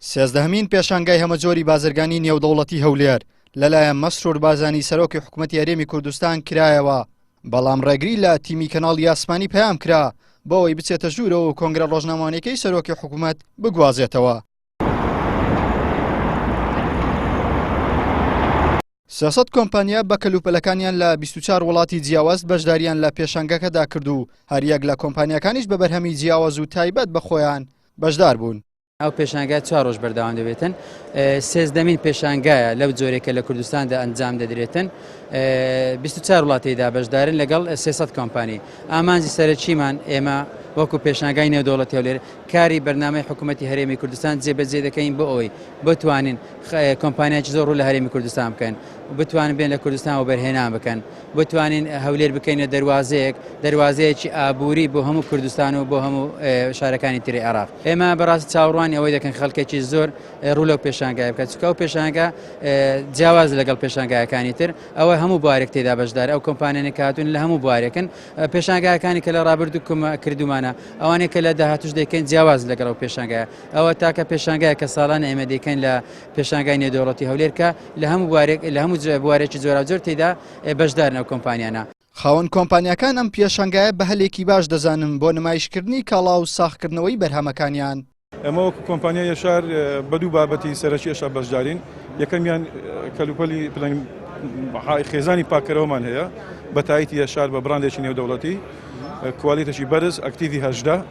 سێزدەهەمین پێشانگای هەمەجۆری بازرگانی نێودەوڵەتی هەولێر لەلایەن مەسرور بارزانی سەرۆکی حکومەتی هەرێمی کوردستان کرایەوە، بەڵام ڕێگری لە تیمی کەناڵی ئاسمانی پەیام کرا بۆ ئەوەی بچێتە ژوورەوە و کۆنگرە ڕۆژنامەوانیەکەی سەرۆکی حکومەت بگوازێتەوە. 300 کۆمپانیا بە کەلوپەلەکانیان لە 24 وڵاتی جیاواز بەشداریان لە پێشانگەکەدا کرد و هەریەک لە کۆمپانیاکانیش بە بەرهەمی جیاواز و تایبەت بە خۆیان بەشدار بوون. ئەو پێشانگا چوار ڕۆژ بەردەوام دەبێتن سێزدەمین پێشانگایە لەو جۆرێکە لە کوردستاندا ئەنجام دەدرێتن 24 وڵاتیدا بەشدارن لەگەڵ 300 کۆمپانی ئامانجی سەرەکیمان ئێمە وەکو پێشانگای نێودەوڵەتی هەولێر کاری بەرنامەی حکوومەتی هەرێمی کوردستان جێبەجێ دەکەین بۆ ئەوەی بتوانین کۆمپانیایکی زۆر ڕوو لە هەرێمی کوردستان بکەن و بتوانن بێن لە کوردستان وەبەرهێنان بکەن بتوانین هەولێر بکەینە دەروازەیەک دەروازەیەکی ئابووری بۆ هەموو کوردستان و بۆ هەموو شارەکانی تری عێراق ئێمە بەڕاستی چاوەڕوانی ئەوەی دەکەن خەڵکێکی زۆر ڕوو لەو پێشانگای بکات چونکە ئەو پێشانگا جیاواز لەگەڵ پێشانگایەکانی تر ئەوە هەموو بوارێک تێدا بەشدار ئەو کۆمپانیانە کە هاتوون لە هەموو بوارێکن پێشانگاکانی کە لە ڕابردوو کردومانە ئەوانەی کە لە داهاتوش دەیکەن جیاواز لەگەڵ ئەو پێشانگایە ئەوە تاکە پێشانگایە کە ساڵانە ئێمە دەیکەین لە پێشانگای نێودەوڵەتی هەولێر کە لە هەموو بوارێک لە هەموو بوارێکی جۆراوجۆر تێدا بەشدارن ئەو کۆمپانیانە. خاوەن کۆمپانیاکان ئەم پێشانگایە بە هەلێکی باش دەزانن بۆ نمایشکردنی کاڵا و ساغکردنەوەی بەرهەمەکانیان. ئێمە وەکو کۆمپانیای یەشار بە دوو بابەتی سەرەکی ئێشا بەشدارین، یەکەمیان کەلوپەلی پلەن خێزانی پاککەرەوەمان هەیە بە تایتی یەشار بە بڕاندێکی نێودەوڵەتی کوالیتێکی بەرز ئەکتیڤی 18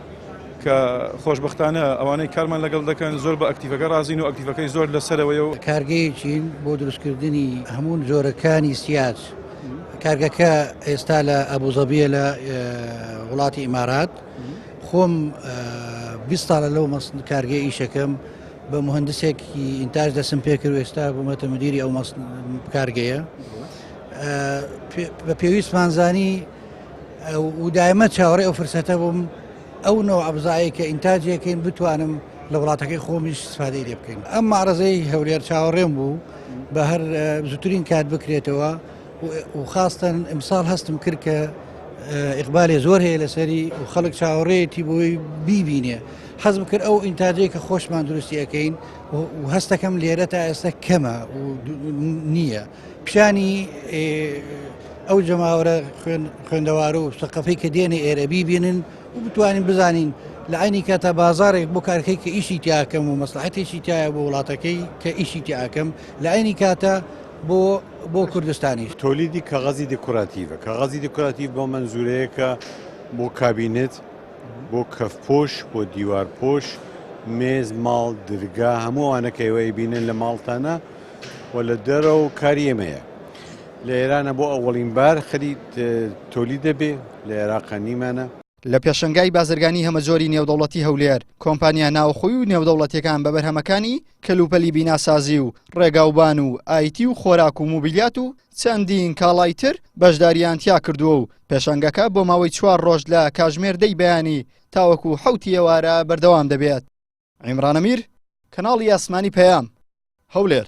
کە خۆشبەختانە ئەوانەی کارمان لەگەڵ دەکەن زۆر بە ئەکتیڤەکە ڕازین و ئەکتیڤەکەی زۆر لەسەرەوەیە و. کارگەیەکین بۆ دروستکردنی هەموو جۆرەکانی سیاج، کارگەکە ئێستا لە ئەبوزەبیە لە وڵاتی ئیمارات، خۆم 20 ساڵە لەو کارگەی ئیشەکەم بە مهندسێکی ئینتاج دەسم پێکرد و ئێستا بوومەتە مدیری ئەو کارگەیە بە پێویستمان زانی و دایمە چاوەڕێ ئەو فرسەتە بووم ئەو نەوە ئەبزایەی کە ئینتاجیەکەین بتوانم لە وڵاتەکەی خۆمیش استفادەی لێ بکەین ئەم معرەزەی هەولێر چاوەڕێم بوو بە هەر زووترین کات بکرێتەوە و خاستەن ئیمساڵ هەستم کرد کە ئیقبالێ زۆر هەیە لەسەری و خەڵک چاوەڕێتی بۆی بیبینێ حەزم کرد ئەو ئینتاجەی کە خۆشمان دروستی ئەەکەین و هەستەکەم لێرە تا ئێستا کەمە و نییە پیشانی ئەو جەماوەرە خوێندەوار و سەقەفەی کە دێنێ ئێرە بیبینن و بتوانین بزانین لە عینی کاتا بازارێک بۆ کارکەی کە ئیشی تیاکەم و مەسلحەتێکی تایە بۆ وڵاتەکەی کە ئیشی تیاکەم لە عینی کاتە بۆ بۆ کوردستانیش. تۆلیدی کاغەزی دیکۆراتیڤە، کاغەزی دیکۆراتیڤ بەو مەنزوورەیە کە بۆ کابینت، بۆ کەفپۆش، بۆ دیوارپۆش، مێز، ماڵ، درگا، هەموو ئەوانە کە ئێوە ئەیبینن لە ماڵتانە و لە دەرەوە کاری ئێمەیە. لە ئێرانە بۆ ئەوەڵین بار خەریک تۆلید دەبێ، لە ئێراقا نیمانە. لە پێشەنگای بازرگانی هەمەجۆری نێودەوڵەتی هەولێر، کۆمپانیا ناوخۆی و نێودەوڵەتیەکان بە بەرهەمەکانی کەلوپەلی بیناسازی و ڕێگاوبان و ئایتی و خۆراک و موبیلیات و چەندین کاڵای تر بەشداریان تیا کردووە و پێشانگەکە بۆ ماوەی چوار ڕۆژ لە کاژمێر دەی بەیانی تاوەکو حەوتی ئێوارە بەردەوام دەبێت. عیمران ئەمیر، کەناڵی ئاسمانی پەیام، هەولێر.